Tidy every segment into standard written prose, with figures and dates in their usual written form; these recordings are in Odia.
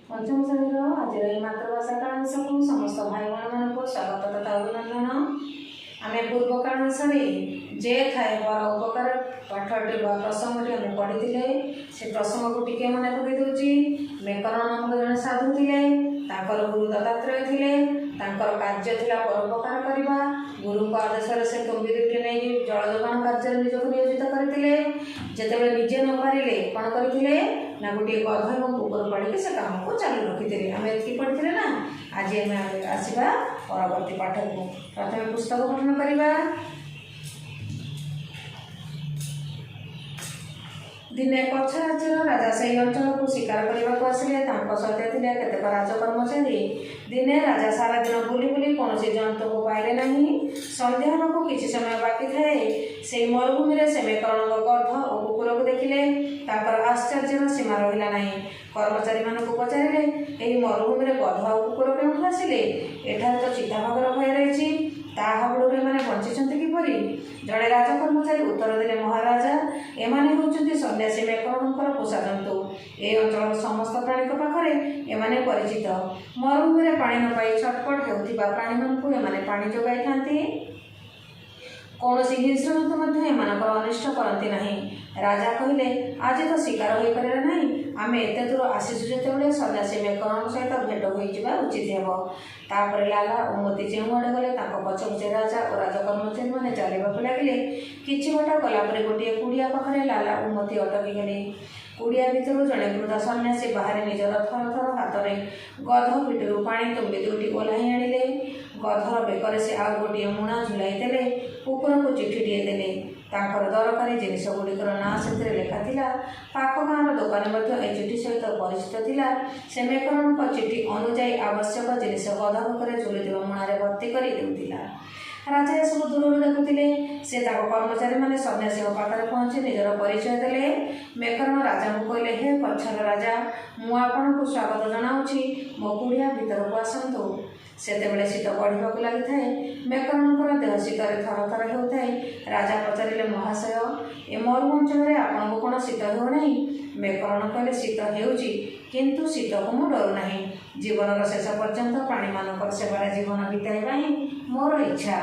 ପଞ୍ଚମ ଶ୍ରେଣୀର ଆଜିର ଏହି ମାତୃଭାଷା କାଳାଂଶକୁ ସମସ୍ତ ଭାଇ ଭଉଣୀମାନଙ୍କୁ ସ୍ୱାଗତ ତଥା ଅଭିନନ୍ଦନ। ଆମେ ପୂର୍ବ କାଳାଂଶରେ ଯେ ଥାଏ ପର ଉପକାର ପାଠଟି ବା ପ୍ରସଙ୍ଗଟି ଆମେ ପଢ଼ିଥିଲେ। ସେ ପ୍ରସଙ୍ଗକୁ ଟିକେ ମନେ ପକାଇ ଦେଉଛି। ମେକରଣ ନାମକ ଜଣେ ସାଧୁ ଥିଲେ। ତାଙ୍କର ଗୁରୁ ଦତ୍ତାତ୍ରେୟ ଥିଲେ। ତାଙ୍କର କାର୍ଯ୍ୟ ଥିଲା ପରୋପକାର କରିବା। ଗୁରୁଙ୍କ ଆଦେଶରେ ସେ ତୁମ୍ବି ଦୁଇଟି ନେଇକି ଜଳ ଯୋଗାଣ କାର୍ଯ୍ୟରେ ନିଜକୁ ନିୟୋଜିତ କରିଥିଲେ। ଯେତେବେଳେ ନିଜେ ନ ପାରିଲେ, କ'ଣ କରିଥିଲେ ନା ଗୋଟିଏ ଗଧ ଏବଂ କୁକୁର ପାଳିକି ସେ କାମକୁ ଚାଲୁ ରଖିଥିଲେ। ଆମେ ଏତିକି ପଢ଼ିଥିଲେ ନା? ଆଜି ଆମେ ଆସିବା ପରବର୍ତ୍ତୀ ପାଠକୁ। ପ୍ରଥମେ ପୁସ୍ତକ ପଠନ କରିବା। ଦିନେ କଚ୍ଛ ରାଜ୍ୟର ରାଜା ସେହି ଅଞ୍ଚଳକୁ ଶିକାର କରିବାକୁ ଆସିଲେ। ତାଙ୍କ ସହିତ ଥିଲେ କେତେକ ରାଜ କର୍ମଚାରୀ। ଦିନେ ରାଜା ସାରାଦିନ ବୁଲି ବୁଲି କୌଣସି ଜନ୍ତୁକୁ ପାଇଲେ ନାହିଁ। ସନ୍ଧ୍ୟା ହେବାକୁ କିଛି ସମୟ ବାକି ଥାଏ। ସେହି ମରୁଭୂମିରେ ସେ ମେକରଣଙ୍କ ଗଧ ଓ କୁକୁରକୁ ଦେଖିଲେ। ତାଙ୍କର ଆଶ୍ଚର୍ଯ୍ୟର ସୀମା ରହିଲା ନାହିଁ। କର୍ମଚାରୀମାନଙ୍କୁ ପଚାରିଲେ, ଏହି ମରୁଭୂମିରେ ଗଧ ଆଉ କୁକୁର କେଉଁଠୁ ଆସିଲେ? ଏଠାରେ ତ ଚିତାବାଘର ଭୟ ରହିଛି। ତା ହାବୁଡ଼ରୁ ଏମାନେ ବଞ୍ଚିଛନ୍ତି କିପରି? ଜଣେ ରାଜ କର୍ମଚାରୀ ଉତ୍ତର ଦେଲେ, ମହାରାଜା, ଏମାନେ ହେଉଛନ୍ତି ସନ୍ନ୍ୟାସୀ ମେକରଣଙ୍କର ପୋଷା ଜନ୍ତୁ। ଏ ଅଞ୍ଚଳର ସମସ୍ତ ପ୍ରାଣୀଙ୍କ ପାଖରେ ଏମାନେ ପରିଚିତ। ମରୁଭୂମିରେ ପାଣି ନ ପାଇ ଛଟପଟ ହେଉଥିବା ପ୍ରାଣୀମାନଙ୍କୁ ଏମାନେ ପାଣି ଯୋଗାଇଥାନ୍ତି। କୌଣସି ହିଂସ୍ରଜନ୍ତୁ ମଧ୍ୟ ଏମାନଙ୍କର ଅନିଷ୍ଟ କରନ୍ତି ନାହିଁ। ରାଜା କହିଲେ, ଆଜି ତ ଶିକାର ହୋଇପାରିଲା ନାହିଁ। ଆମେ ଏତେ ଦୂର ଆସିଛୁ ଯେତେବେଳେ, ସନ୍ନ୍ୟାସୀ ମେକରଣଙ୍କ ସହିତ ଭେଟ ହୋଇଯିବା ଉଚିତ ହେବ। ତାପରେ ଲାଲା ଓ ମୋତି ଯେଉଁଆଡ଼େ ଗଲେ, ତାଙ୍କ ପଛେ ପଛେ ରାଜା ଓ ରାଜ କର୍ମଚାରୀମାନେ ଚାଲିବାକୁ ଲାଗିଲେ। କିଛି ବାଟ ଗଲା ପରେ ଗୋଟିଏ କୁଡ଼ିଆ ପାଖରେ ଲାଲା ଓ ମୋତି ଅଟକିଗଲେ। କୁଡ଼ିଆ ଭିତରୁ ଜଣେ ବୃଦ୍ଧ ସନ୍ନ୍ୟାସୀ ବାହାରି ନିଜର ଥର ଥର ହାତରେ ଗଧ ପିଠିରୁ ପାଣି ତୁମ୍ବି ଦୁଇଟି ଓହ୍ଲାଇ ଆଣିଲେ। ଗଧର ବେକରେ ସେ ଆଉ ଗୋଟିଏ ମୁଣା ଝୁଲାଇ ଦେଲେ। କୁକୁରକୁ ଚିଠିଟିଏ ଦେଲେ। ତାଙ୍କର ଦରକାରୀ ଜିନିଷ ଗୁଡ଼ିକର ନାଁ ସେଥିରେ ଲେଖା ଥିଲା। ପାଖ ଗାଁର ଦୋକାନୀ ମଧ୍ୟ ଏ ଚିଠି ସହିତ ପରିଚିତ ଥିଲା। ସେ ମେକରଣଙ୍କ ଚିଠି ଅନୁଯାୟୀ ଆବଶ୍ୟକ ଜିନିଷ ଗଧ ବେକରେ ଝୁଲୁଥିବା ମୁଣାରେ ଭର୍ତ୍ତି କରି ଦେଉଥିଲା। ରାଜା ଏସବୁ ଦୂରରୁ ଦେଖୁଥିଲେ। ସେ ତାଙ୍କ କର୍ମଚାରୀମାନେ ସନ୍ନ୍ୟାସୀଙ୍କ ପାଖରେ ପହଞ୍ଚି ନିଜର ପରିଚୟ ଦେଲେ। ମେକରଣ ରାଜାଙ୍କୁ କହିଲେ, ହେ କଚ୍ଛର ରାଜା, ମୁଁ ଆପଣଙ୍କୁ ସ୍ୱାଗତ ଜଣାଉଛି। ମୋ କୁଡ଼ିଆ ଭିତରକୁ ଆସନ୍ତୁ। ସେତେବେଳେ ଶୀତ ବଢ଼ିବାକୁ ଲାଗିଥାଏ। ମେକରଣଙ୍କର ଦେହ ଶୀତରେ ଥର ଥର ହେଉଥାଏ। ରାଜା ପଚାରିଲେ, ମହାଶୟ, ଏ ମରୁ ଅଞ୍ଚଳରେ ଆପଣଙ୍କୁ କ'ଣ ଶୀତ ହେଉନାହିଁ? ମେକରଣ କହିଲେ, ଶୀତ ହେଉଛି, କିନ୍ତୁ ଶୀତକୁ ମୁଁ ଡରୁନାହିଁ। ଜୀବନର ଶେଷ ପର୍ଯ୍ୟନ୍ତ ପ୍ରାଣୀମାନଙ୍କର ସେବାରେ ଜୀବନ ବିତାଇବା ହିଁ ମୋର ଇଚ୍ଛା।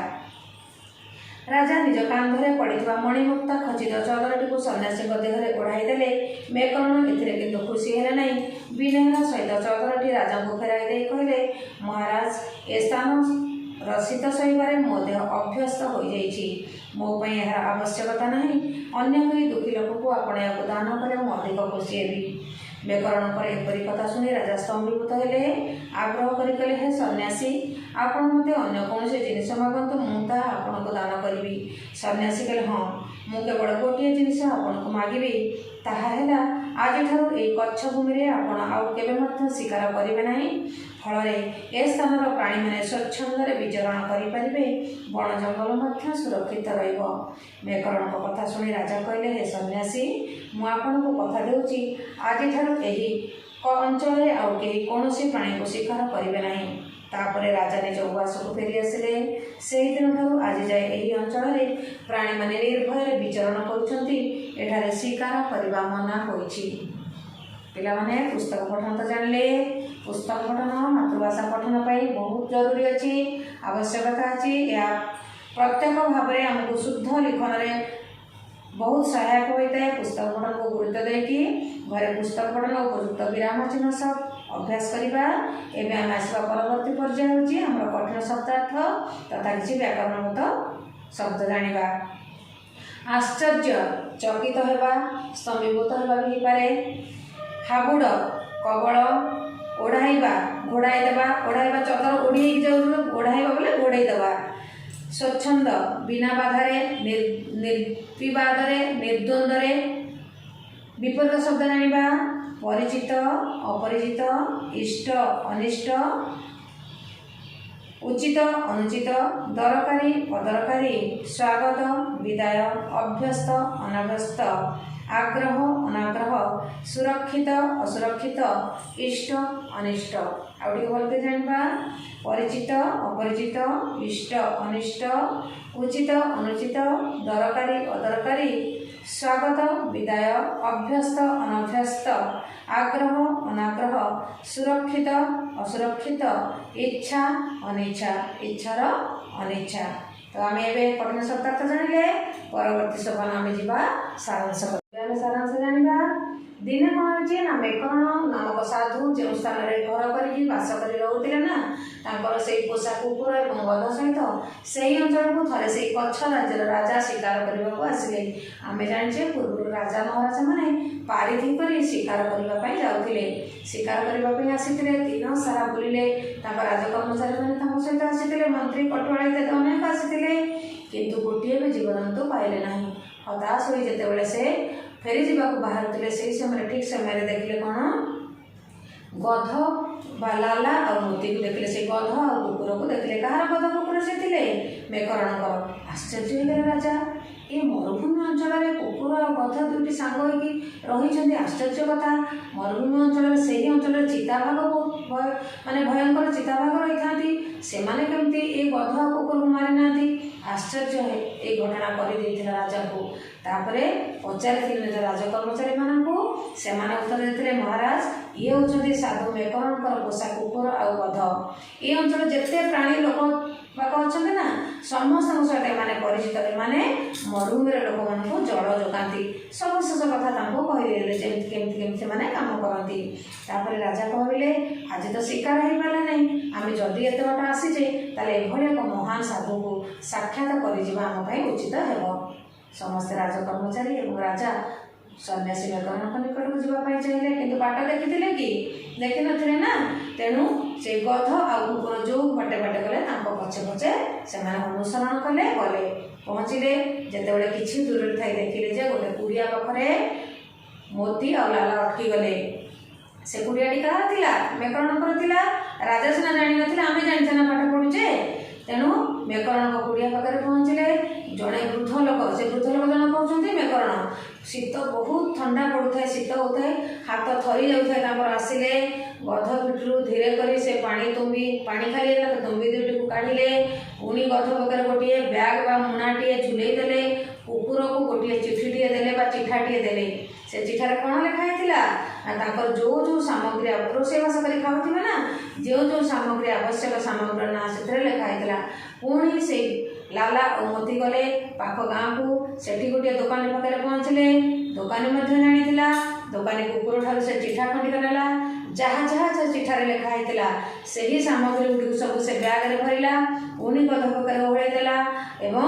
ରାଜା ନିଜ କାନ୍ଧରେ ପଡ଼ିଥିବା ମଣିମୁକ୍ତା ଖଚିତ ଚଦରଟିକୁ ସନ୍ନ୍ୟାସୀଙ୍କ ଦେହରେ ଓଢ଼ାଇ ଦେଲେ। ମେକରଣ ଏଥିରେ କିନ୍ତୁ ଖୁସି ହେଲେ ନାହିଁ। ବିନୟର ସହିତ ଚଦରଟି ରାଜାଙ୍କୁ ଫେରାଇ ଦେଇ କହିଲେ, ମହାରାଜ, ଏ ସ୍ଥାନର ଶୀତ ସହିବାରେ ମୋ ଦେହ ଅଭ୍ୟସ୍ତ ହୋଇଯାଇଛି। ମୋ ପାଇଁ ଏହାର ଆବଶ୍ୟକତା ନାହିଁ। ଅନ୍ୟ କେହି ଦୁଃଖୀ ଲୋକକୁ ଆପଣ ଏହାକୁ ଦାନ କଲେ ମୁଁ ଅଧିକ ଖୁସି ହେବି। ମେକରଣଙ୍କର ଏପରି କଥା ଶୁଣି ରାଜା ସ୍ତମ୍ଭୀଭୂତ ହେଲେ। ଆଗ୍ରହ କରି କହିଲେ, ହେ ସନ୍ନ୍ୟାସୀ, ଆପଣ ମୋତେ ଅନ୍ୟ କୌଣସି ଜିନିଷ ମାଗନ୍ତୁ, ମୁଁ ତାହା ଆପଣଙ୍କୁ ଦାନ କରିବି। ସନ୍ନ୍ୟାସୀ କହିଲେ, ହଁ, ମୁଁ କେବଳ ଗୋଟିଏ ଜିନିଷ ଆପଣଙ୍କୁ ମାଗିବି। ତାହା ହେଲା, ଆଜିଠାରୁ ଏହି କଚ୍ଛ ଭୂମିରେ ଆପଣ ଆଉ କେବେ ମଧ୍ୟ ଶିକାର କରିବେ ନାହିଁ। ଫଳରେ ଏ ସ୍ଥାନର ପ୍ରାଣୀମାନେ ସ୍ୱଚ୍ଛନ୍ଦରେ ବିଚରଣ କରିପାରିବେ। ବଣ ଜଙ୍ଗଲ ମଧ୍ୟ ସୁରକ୍ଷିତ ରହିବ। ମେକରଣଙ୍କ କଥା ଶୁଣି ରାଜା କହିଲେ, ହେ ସନ୍ନ୍ୟାସୀ, ମୁଁ ଆପଣଙ୍କୁ କଥା ଦେଉଛି, ଆଜିଠାରୁ ଏହି ଅଞ୍ଚଳରେ ଆଉ କେହି କୌଣସି ପ୍ରାଣୀକୁ ଶିକାର କରିବେ ନାହିଁ। ତାପରେ ରାଜା ନିଜ ଉଆସକୁ ଫେରି ଆସିଲେ। ସେହିଦିନଠାରୁ ଆଜି ଯାଏ ଏହି ଅଞ୍ଚଳରେ ପ୍ରାଣୀମାନେ ନିର୍ଭୟରେ ବିଚରଣ କରୁଛନ୍ତି। ଏଠାରେ ଶିକାର କରିବା ମନା ହୋଇଛି। ପିଲାମାନେ, ପୁସ୍ତକ ପଠନ ତ ଜାଣିଲେ। ପୁସ୍ତକ ପଠନ ମାତୃଭାଷା ପଠନ ପାଇଁ ବହୁତ ଜରୁରୀ ଅଛି, ଆବଶ୍ୟକତା ଅଛି। ଏହା ପ୍ରତ୍ୟେକ ଭାବରେ ଆମକୁ ଶୁଦ୍ଧ ଲିଖନରେ ବହୁତ ସହାୟକ ହୋଇଥାଏ। ପୁସ୍ତକ ପଠନକୁ ଗୁରୁତ୍ୱ ଦେଇକି ଘରେ ପୁସ୍ତକ ପଠନ, ଉପଯୁକ୍ତ ବିରାମ ଚିହ୍ନ ସହ ଅଭ୍ୟାସ କରିବା। ଏବେ ଆମେ ଆସିବା ପରବର୍ତ୍ତୀ ପର୍ଯ୍ୟାୟ, ହେଉଛି ଆମର କଠିନ ଶବ୍ଦାର୍ଥ ତଥା କିଛି ବ୍ୟାକରଣଗତ ଶବ୍ଦ ଜାଣିବା। ଆଶ୍ଚର୍ଯ୍ୟ, ଚକିତ ହେବା, ସ୍ତମ୍ଭୀଭୂତ ହେବା ବି ହେଇପାରେ। ହାବୁଡ଼, କବଳ। ଓଢ଼ାଇବା, ଘୋଡ଼ାଇ ଦେବା। ଓଢ଼ାଇବା, ଚଦର ଓଢ଼ି ହେଇକି ଯାଉଥିବ, ଓଢ଼ାଇବା ବୋଲେ ଘୋଡ଼େଇ ଦେବା। ସ୍ୱଚ୍ଛନ୍ଦ, ବିନା ବାଧାରେ, ନିର୍ବିବାଦରେ, ନିର୍ଦ୍ୱନ୍ଦ୍ୱରେ। ବିପରୀତ ଶବ୍ଦ ଜାଣିବା। ପରିଚିତ, ଅପରିଚିତ। ଇଷ୍ଟ, ଅନିଷ୍ଟ। ଉଚିତ, ଅନୁଚିତ। ଦରକାରୀ, ଅଦରକାରୀ। ସ୍ୱାଗତ, ବିଦାୟ। ଅଭ୍ୟସ୍ତ, ଅନଭ୍ୟସ୍ତ। ଆଗ୍ରହ, ଅନାଗ୍ରହ, ସୁରକ୍ଷିତ, ଅସୁରକ୍ଷିତ, ଇଷ୍ଟ, ଅନିଷ୍ଟ। ଆଉ ଟିକେ ଭଲକି ଜାଣିବା। ପରିଚିତ, ଅପରିଚିତ, ଇଷ୍ଟ, ଅନିଷ୍ଟ, ଉଚିତ, ଅନୁଚିତ, ଦରକାରୀ, ଅଦରକାରୀ, ସ୍ୱାଗତ, ବିଦାୟ, ଅଭ୍ୟସ୍ତ, ଅନଭ୍ୟସ୍ତ, ଆଗ୍ରହ, ଅନାଗ୍ରହ, ସୁରକ୍ଷିତ, ଅସୁରକ୍ଷିତ, ଇଚ୍ଛା, ଅନିଚ୍ଛା, ଇଚ୍ଛାର ଅନିଚ୍ଛା। ତ ଆମେ ଏବେ କଠିନ ଶବ୍ଦାର୍ଥ ଜାଣିଲେ। ପରବର୍ତ୍ତୀ ସୋପାନ ଆମେ ଯିବା ସାରାଂଶ। ଆମେ ସାରାଂଶ ଜାଣିବା। ଦିନେ କ'ଣ ହେଇଛି ନା, ମେକରଣ ନାମକ ସାଧୁ ଯେଉଁ ସ୍ଥାନରେ ଘର କରିକି ବାସ କରି ରହୁଥିଲେ ନା, ତାଙ୍କର ସେଇ ପୋଷା କୁକୁର ଏବଂ ଗଧ ସହିତ ସେଇ ଅଞ୍ଚଳକୁ ଥରେ ସେଇ କଚ୍ଛ ରାଜ୍ୟର ରାଜା ଶିକାର କରିବାକୁ ଆସିଲେ। ଆମେ ଜାଣିଛେ, ପୂର୍ବରୁ ରାଜା ମହାରାଜାମାନେ ପାରିଧି କରି ଶିକାର କରିବା ପାଇଁ ଯାଉଥିଲେ। ଶିକାର କରିବା ପାଇଁ ଆସିଥିଲେ, ଦିନ ସାରା ବୁଲିଲେ। ତାଙ୍କ ରାଜକର୍ମଚାରୀମାନେ ତାଙ୍କ ସହିତ ଆସିଥିଲେ, ମନ୍ତ୍ରୀ, କଟୁଆଳ ଇତ୍ୟାଦି ଅନେକ ଆସିଥିଲେ, କିନ୍ତୁ ଗୋଟିଏ ବି ଜୀବଜନ୍ତୁ ପାଇଲେ ନାହିଁ। ହତାଶ ହୋଇ ଯେତେବେଳେ ସେ ଫେରିଯିବାକୁ ବାହାରୁଥିଲେ, ସେହି ସମୟରେ ଠିକ୍ ସମୟରେ ଦେଖିଲେ କ'ଣ? ଗଧ ବା ଲାଲା ଆଉ ମୋତିକୁ ଦେଖିଲେ। ସେ ଗଧ ଆଉ କୁକୁରକୁ ଦେଖିଲେ। କାହାର ଗଧ କୁକୁର ସେ ଥିଲେ? ମେକରଣଙ୍କର। ଆଶ୍ଚର୍ଯ୍ୟ ହେଇଗଲେ ରାଜା। ଏ ମରୁଭୂମି ଅଞ୍ଚଳରେ କୁକୁର ଆଉ ଗଧ ଦୁଇଟି ସାଙ୍ଗ ହେଇକି ରହିଛନ୍ତି, ଆଶ୍ଚର୍ଯ୍ୟ କଥା। ମରୁଭୂମି ଅଞ୍ଚଳରେ, ସେହି ଅଞ୍ଚଳରେ ଚିତାବାଘ ବହୁତ ଭୟ, ମାନେ ଭୟଙ୍କର ଚିତାବାଘ ରହିଥାନ୍ତି। ସେମାନେ କେମିତି ଏ ଗଧ ଆଉ କୁକୁରକୁ ମାରି ନାହାନ୍ତି? ଆଶ୍ଚର୍ଯ୍ୟ ଏଇ ଘଟଣା କରିଦେଇଥିଲା ରାଜାଙ୍କୁ। ତାପରେ ପଚାରିଥିଲେ ନିଜ ରାଜକର୍ମଚାରୀମାନଙ୍କୁ। ସେମାନେ ଉତ୍ତର ଦେଇଥିଲେ, ମହାରାଜ, ଇଏ ହେଉଛନ୍ତି ସାଧୁ ମେକରଣଙ୍କର ପୋଷା କୁକୁର ଆଉ ଗଧ। ଏ ଅଞ୍ଚଳ ଯେତେ ପ୍ରାଣୀ ଲୋକ ବାକ ଅଛନ୍ତି ନା, ସମସ୍ତଙ୍କ ସହିତ ଏମାନେ ପରିଚିତ। ଏମାନେ ମରୁଭୂମିର ଲୋକମାନଙ୍କୁ ଜଳ ଯୋଗାନ୍ତି। ସବୁ ଶେଷ କଥା ତାଙ୍କୁ କହିଦେଲେ, ଯେମିତି କେମିତି କେମିତି ସେମାନେ କାମ କରନ୍ତି। ତାପରେ ରାଜା କହିଲେ, ଆଜି ତ ଶିକାର ହେଇପାରିଲା ନାହିଁ, ଆମେ ଯଦି ଏତେ ବାଟ ଆସିଛେ, ତାହେଲେ ଏଭଳି ଏକ ମହାନ ସାଧୁକୁ ସାକ୍ଷାତ କରିଯିବା ଆମ ପାଇଁ ଉଚିତ ହେବ। ସମସ୍ତେ ରାଜକର୍ମଚାରୀ ଏବଂ ରାଜା ସନ୍ନ୍ୟାସୀ ମେକରଣଙ୍କ ନିକଟକୁ ଯିବା ପାଇଁ ଚାହିଁଲେ, କିନ୍ତୁ ବାଟ ଦେଖିଥିଲେ କି? ଦେଖିନଥିଲେ ନା। ତେଣୁ ସେ ଗଧ ଆଉ କୁକୁର ଯେଉଁ ବାଟେ ବାଟେ ଗଲେ, ତାଙ୍କ ପଛେ ପଛେ ସେମାନେ ଅନୁସରଣ କଲେ, ଗଲେ। ପହଞ୍ଚିଲେ ଯେତେବେଳେ, କିଛି ଦୂରରେ ଥାଇ ଦେଖିଲେ ଯେ ଗୋଟେ କୁଡ଼ିଆ ପାଖରେ ମୋତି ଆଉ ଲାଲା ଅଟକି ଗଲେ। ସେ କୁଡ଼ିଆଟି କାହାର ଥିଲା? ମେକରଣଙ୍କର ଥିଲା। ରାଜା ସିନା ଜାଣିନଥିଲେ, ଆମେ ଜାଣିଛେ ନା, ପାଠ ପଢୁଛେ। ତେଣୁ ମେକରଣଙ୍କ କୁଡ଼ିଆ ପାଖରେ ପହଞ୍ଚିଲେ। ଜଣେ ବୃଦ୍ଧ ଲୋକ, ସେ ବୃଦ୍ଧ ଲୋକ ଜଣକ କହୁଛନ୍ତି ମେକରଣ। ଶୀତ ବହୁତ ଥଣ୍ଡା ପଡ଼ୁଥାଏ, ଶୀତ ହେଉଥାଏ, ହାତ ଥରି ଯାଉଥାଏ ତାଙ୍କର। ଆସିଲେ, ଗଧ ପିଠିରୁ ଧୀରେ କରି ସେ ପାଣି ତୁମ୍ବି, ପାଣି ଖାଲି ହେଲା, ତୁମ୍ବି ଦୁଇଟିକୁ କାଢ଼ିଲେ। ପୁଣି ଗଧ ପାଖରେ ଗୋଟିଏ ବ୍ୟାଗ୍ ବା ମୁଣାଟିଏ ଝୁଲେଇ ଦେଲେ। କୁକୁରକୁ ଗୋଟିଏ ଚିଠିଟିଏ ଦେଲେ ବା ଚିଠାଟିଏ ଦେଲେ। ସେ ଚିଠାରେ କ'ଣ ଲେଖା ହେଇଥିଲା ନା, ତାଙ୍କର ଯେଉଁ ଯେଉଁ ସାମଗ୍ରୀ ରୋଷେଇବାସ କରି ଖାଉଥିବେ ନା, ଯେଉଁ ଯେଉଁ ସାମଗ୍ରୀ ଆବଶ୍ୟକ, ସାମଗ୍ରୀର ନାଁ ସେଥିରେ ଲେଖା ହେଇଥିଲା। ପୁଣି ସେଇ ଲାଲା ଓ ମୋତି ଗଲେ ପାଖ ଗାଁକୁ। ସେଠି ଗୋଟିଏ ଦୋକାନୀ ପାଖରେ ପହଞ୍ଚିଲେ। ଦୋକାନୀ ମଧ୍ୟ ଜାଣିଥିଲା। ଦୋକାନୀ କୁକୁର ଠାରୁ ସେ ଚିଠା ଖଣ୍ଡିକ ନେଲା। ଯାହା ଯାହା ସେ ଚିଠାରେ ଲେଖା ହେଇଥିଲା, ସେହି ସାମଗ୍ରୀ ଗୁଡ଼ିକୁ ସବୁ ସେ ବ୍ୟାଗରେ ଭରିଲା, ପୁଣି ଗଧ ପାଖରେ ଓହଳେଇ ଦେଲା ଏବଂ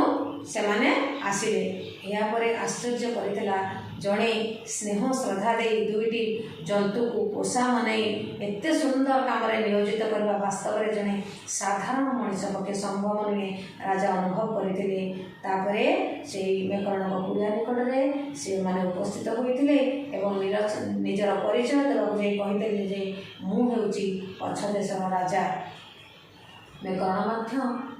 ସେମାନେ ଆସିଲେ। ଏହାପରେ ଆଶ୍ଚର୍ଯ୍ୟ କରିଥିଲା, ଜଣେ ସ୍ନେହ ଶ୍ରଦ୍ଧା ଦେଇ ଦୁଇଟି ଜନ୍ତୁକୁ ପୋଷା ମନାଇ ଏତେ ସୁନ୍ଦର କାମରେ ନିୟୋଜିତ କରିବା ବାସ୍ତବରେ ଜଣେ ସାଧାରଣ ମଣିଷ ପକ୍ଷେ ସମ୍ଭବ ନୁହେଁ, ରାଜା ଅନୁଭବ କରିଥିଲେ। ତାପରେ ସେଇ ମେକରଣଙ୍କ କୁଡ଼ିଆ ନିକଟରେ ସେମାନେ ଉପସ୍ଥିତ ହୋଇଥିଲେ ଏବଂ ନିଜର ପରିଚୟ ଦେବାକୁ ଯାଇ କହିଥିଲେ ଯେ ମୁଁ ହେଉଛି କଚ୍ଛ ଦେଶର ରାଜା। ମେକରଣ ମଧ୍ୟ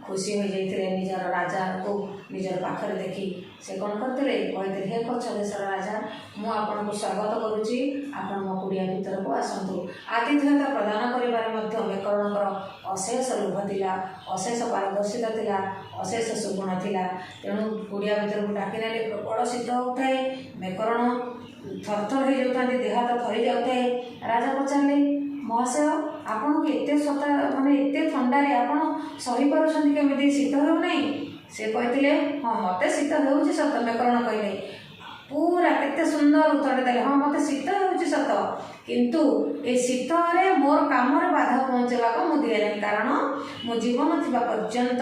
ଖୁସି ହୋଇଯାଇଥିଲେ ନିଜର ରାଜାକୁ ନିଜର ପାଖରେ ଦେଖି। ସେ କ'ଣ କରିଥିଲେ? କହିଥିଲେ, ହେ କଚ୍ଛ ଦେଶର ରାଜା, ମୁଁ ଆପଣଙ୍କୁ ସ୍ୱାଗତ କରୁଛି, ଆପଣ ମୋ କୁଡ଼ିଆ ଭିତରକୁ ଆସନ୍ତୁ। ଆତିଥେୟତା ପ୍ରଦାନ କରିବାରେ ମଧ୍ୟ ମେକରଣଙ୍କର ଅଶେଷ ଲୋଭ ଥିଲା, ଅଶେଷ ପାରଦର୍ଶିତା ଥିଲା, ଅଶେଷ ସୁଗୁଣ ଥିଲା। ତେଣୁ କୁଡ଼ିଆ ଭିତରକୁ ଡାକି ନେଲେ। ପ୍ରବଳ ଶୀତ ହେଉଥାଏ, ମେକରଣ ଥରଥର ହେଇଯାଉଥାନ୍ତି, ଦେହ ହାତ ଥରି ଯାଉଥାଏ। ରାଜା ପଚାରିଲେ, ମହାଶୟ, ଆପଣଙ୍କୁ ଏତେ ସତା ମାନେ ଏତେ ଥଣ୍ଡାରେ ଆପଣ ସହିପାରୁଛନ୍ତି କେମିତି? ଶୀତ ହେଉନାହିଁ? ସେ କହିଥିଲେ, ହଁ, ମୋତେ ଶୀତ ହେଉଛି ସତ। ମେକରଣ କହିଲେ, ପୁରା କେତେ ସୁନ୍ଦର ଉତ୍ତର ଦେଲେ, ହଁ, ମୋତେ ଶୀତ ହେଉଛି ସତ, କିନ୍ତୁ ଏ ଶୀତରେ ମୋର କାମରେ ବାଧା ପହଞ୍ଚାଇବାକୁ ମୁଁ ଦିଏ ନାହିଁ। କାରଣ ମୋ ଜୀବନ ଥିବା ପର୍ଯ୍ୟନ୍ତ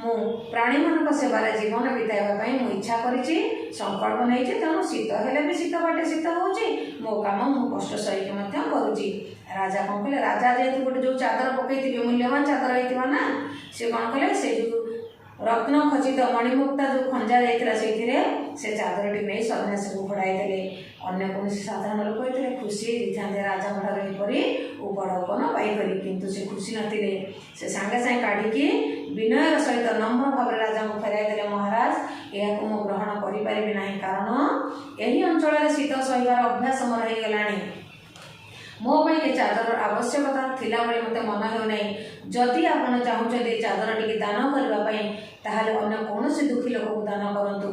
ମୁଁ ପ୍ରାଣୀମାନଙ୍କ ସେବାରେ ଜୀବନ ବିତାଇବା ପାଇଁ ମୁଁ ଇଚ୍ଛା କରିଛି, ସଂକଳ୍ପ ନେଇଛି। ତେଣୁ ଶୀତ ହେଲେ ବି, ଶୀତ ବାଟେ ଶୀତ ହେଉଛି, ମୋ କାମ ମୁଁ କଷ୍ଟ ସହିକି ମଧ୍ୟ କରୁଛି। ରାଜା କ'ଣ କଲେ? ରାଜା ଯେହେତୁ ଗୋଟେ ଯେଉଁ ଚାଦର ପକେଇଥିବେ, ମୂଲ୍ୟବାନ ଚାଦର ହେଇଥିବ ନା, ସେ କ'ଣ କଲେ? ସେ ଯେଉଁ ରତ୍ନ ଖଚିତ ମଣିମୁକ୍ତା ଯେଉଁ ଖଞ୍ଜା ଯାଇଥିଲା ସେଇଥିରେ ସେ ଚାଦରଟି ନେଇ ସନ୍ନ୍ୟାସୀକୁ ଘୋଡ଼ାଇ ଦେଲେ। ଅନ୍ୟ କୌଣସି ସାଧାରଣ ଲୋକ ହେଇଥିଲେ ଖୁସି ହେଇଯାଇଥାନ୍ତେ ରାଜାଙ୍କଠାରୁ ଏପରି ଉପଢୌକନ ପାଇକରି, କିନ୍ତୁ ସେ ଖୁସି ନଥିଲେ। ସେ ସାଙ୍ଗେ ସାଙ୍ଗେ କାଢ଼ିକି ବିନୟର ସହିତ ନମ୍ର ଭାବରେ ରାଜାଙ୍କୁ ଫେରାଇ ଦେଲେ, ମହାରାଜ, ଏହାକୁ ମୁଁ ଗ୍ରହଣ କରିପାରିବି ନାହିଁ, କାରଣ ଏହି ଅଞ୍ଚଳରେ ଶୀତ ସହିବାର ଅଭ୍ୟାସ ମୋର ହେଇଗଲାଣି। ମୋ ପାଇଁ ଏ ଚାଦରର ଆବଶ୍ୟକତା ଥିଲା ଭଳି ମୋତେ ମନେ ହେଉନାହିଁ। ଯଦି ଆପଣ ଚାହୁଁଛନ୍ତି ଏ ଚାଦରଟିକି ଦାନ କରିବା ପାଇଁ, ତାହେଲେ ଅନ୍ୟ କୌଣସି ଦୁଃଖୀ ଲୋକକୁ ଦାନ କରନ୍ତୁ,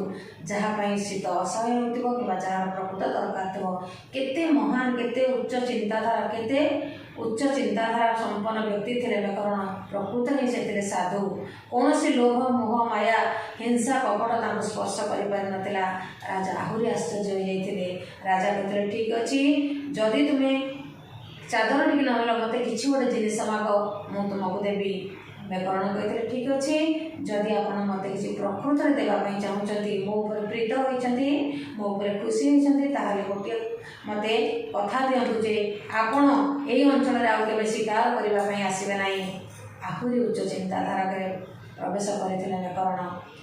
ଯାହା ପାଇଁ ଶୀତ ଅସହ୍ୟ ହେଉଥିବ କିମ୍ବା ଯାହାର ପ୍ରକୃତ ଦରକାର ଥିବ। କେତେ ମହାନ, କେତେ ଉଚ୍ଚ ଚିନ୍ତାଧାରା, କେତେ ଉଚ୍ଚ ଚିନ୍ତାଧାରା ସମ୍ପନ୍ନ ବ୍ୟକ୍ତି ଥିଲେ ମେକରଣ। ପ୍ରକୃତରେ ହିଁ ସେ ଥିଲେ ସାଧୁ। କୌଣସି ଲୋଭ, ମୋହ, ମାୟା, ହିଂସା, କପଟ ତାଙ୍କୁ ସ୍ପର୍ଶ କରିପାରିନଥିଲା। ରାଜା ଆହୁରି ଆଶ୍ଚର୍ଯ୍ୟ ହୋଇଯାଇଥିଲେ। ରାଜା କହିଥିଲେ, ଠିକ୍ ଅଛି, ଯଦି ତୁମେ ଚାଦର ଟିକେ ନନେଲ, ମୋତେ କିଛି ଗୋଟେ ଜିନିଷ ମାଗ, ମୁଁ ତୁମକୁ ଦେବି। ମେକରଣ କହିଥିଲେ, ଠିକ୍ ଅଛି, ଯଦି ଆପଣ ମୋତେ କିଛି ପ୍ରକୃତରେ ଦେବା ପାଇଁ ଚାହୁଁଛନ୍ତି, ମୋ ଉପରେ ପ୍ରୀତ ହୋଇଛନ୍ତି, ମୋ ଉପରେ ଖୁସି ହୋଇଛନ୍ତି, ତାହେଲେ ଗୋଟିଏ ମୋତେ କଥା ଦିଅନ୍ତୁ ଯେ ଆପଣ ଏଇ ଅଞ୍ଚଳରେ ଆଉ କେବେ ଶିକାର କରିବା ପାଇଁ ଆସିବେ ନାହିଁ। ଆହୁରି ଉଚ୍ଚ ଚିନ୍ତାଧାରାରେ ପ୍ରବେଶ କରିଥିଲେ ମେକରଣ।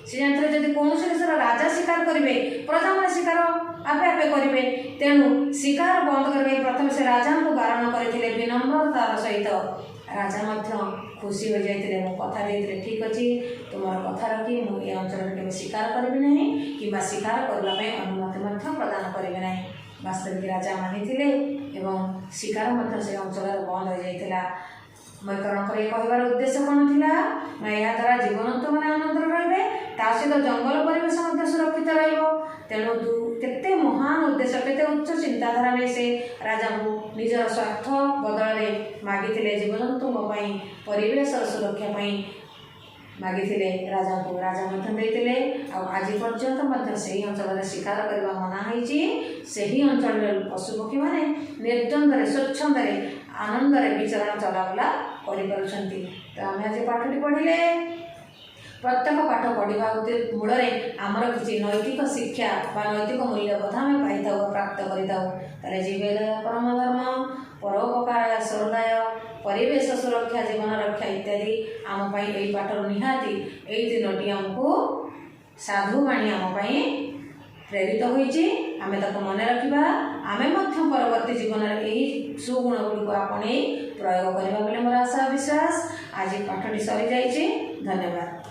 ସେ ଜାଣିଥିଲେ ଯଦି କୌଣସି ଦେଶର ରାଜା ଶିକାର କରିବେ, ପ୍ରଜାମାନେ ଶିକାର ଆପେ ଆପେ କରିବେ। ତେଣୁ ଶିକାର ବନ୍ଦ କରିବା ପାଇଁ ପ୍ରଥମେ ସେ ରାଜାଙ୍କୁ ବାରଣ କରିଥିଲେ ବିନମ୍ରତାର ସହିତ। ରାଜା ମଧ୍ୟ ଖୁସି ହୋଇଯାଇଥିଲେ। ମୁଁ କଥା ଦେଇଥିଲେ, ଠିକ୍ ଅଛି, ତୁମର କଥା ରଖି ମୁଁ ଏ ଅଞ୍ଚଳରେ କେବେ ଶିକାର କରିବି ନାହିଁ କିମ୍ବା ଶିକାର କରିବା ପାଇଁ ଅନୁମତି ମଧ୍ୟ ପ୍ରଦାନ କରିବି ନାହିଁ। ବାସ୍ତବିକ ରାଜା ମାନିଥିଲେ ଏବଂ ଶିକାର ମଧ୍ୟ ସେ ଅଞ୍ଚଳରେ ବନ୍ଦ ହୋଇଯାଇଥିଲା। ମୈକରଣଙ୍କର ଏ କହିବାର ଉଦ୍ଦେଶ୍ୟ କ'ଣ ଥିଲା ନା, ଏହାଦ୍ୱାରା ଜୀବଜନ୍ତୁମାନେ ଆନନ୍ଦରେ ରହିବେ, ତା ସହିତ ଜଙ୍ଗଲ ପରିବେଶ ମଧ୍ୟ ସୁରକ୍ଷିତ ରହିବ। ତେଣୁ କେତେ ମହାନ ଉଦ୍ଦେଶ୍ୟ, କେତେ ଉଚ୍ଚ ଚିନ୍ତାଧାରା ନେଇ ସେ ରାଜାଙ୍କୁ ନିଜର ସ୍ୱାର୍ଥ ବଦଳରେ ମାଗିଥିଲେ, ଜୀବଜନ୍ତୁଙ୍କ ପାଇଁ, ପରିବେଶର ସୁରକ୍ଷା ପାଇଁ ମାଗିଥିଲେ ରାଜାଙ୍କୁ। ରାଜା ମଧ୍ୟ ଦେଇଥିଲେ। ଆଉ ଆଜି ପର୍ଯ୍ୟନ୍ତ ମଧ୍ୟ ସେହି ଅଞ୍ଚଳରେ ଶିକାର କରିବା ମନା ହେଇଛି। ସେହି ଅଞ୍ଚଳରେ ପଶୁପକ୍ଷୀମାନେ ନିର୍ଦ୍ୱନ୍ଦ୍ୱରେ, ସ୍ୱଚ୍ଛନ୍ଦରେ, ଆନନ୍ଦରେ ବିଚରଣ ଚଲାବୁଲା କରିପାରୁଛନ୍ତି। ତ ଆମେ ଆଜି ପାଠଟି ପଢ଼ିଲେ। ପ୍ରତ୍ୟେକ ପାଠ ପଢ଼ିବା ମୂଳରେ ଆମର କିଛି ନୈତିକ ଶିକ୍ଷା ବା ନୈତିକ ମୂଲ୍ୟବୋଧ ଆମେ ପାଇଥାଉ ବା ପ୍ରାପ୍ତ କରିଥାଉ। ତାହେଲେ ଜୀବେଦୟ ପରମ ଧର୍ମ, ପରୋପକାରାୟ ସ୍ୱର୍ଗାୟ, ପରିବେଶ ସୁରକ୍ଷା, ଜୀବନ ରକ୍ଷା ଇତ୍ୟାଦି ଆମ ପାଇଁ ଏଇ ପାଠରୁ ନିହାତି ଏଇ ତିନୋଟି ଆମକୁ ସାଧୁବାଣୀ ଆମ ପାଇଁ ପ୍ରେରିତ ହୋଇଛି। ଆମେ ତାକୁ ମନେ ରଖିବା। ଆମେ ମଧ୍ୟ ପରବର୍ତ୍ତୀ ଜୀବନରେ ଏହି ସୁଗୁଣ ଗୁଡ଼ିକୁ ଆପଣେଇ ପ୍ରୟୋଗ କରିବା ବୋଲି ମୋର ଆଶା, ବିଶ୍ୱାସ। ଆଜି ପାଠଟି ସରିଯାଇଛି। ଧନ୍ୟବାଦ।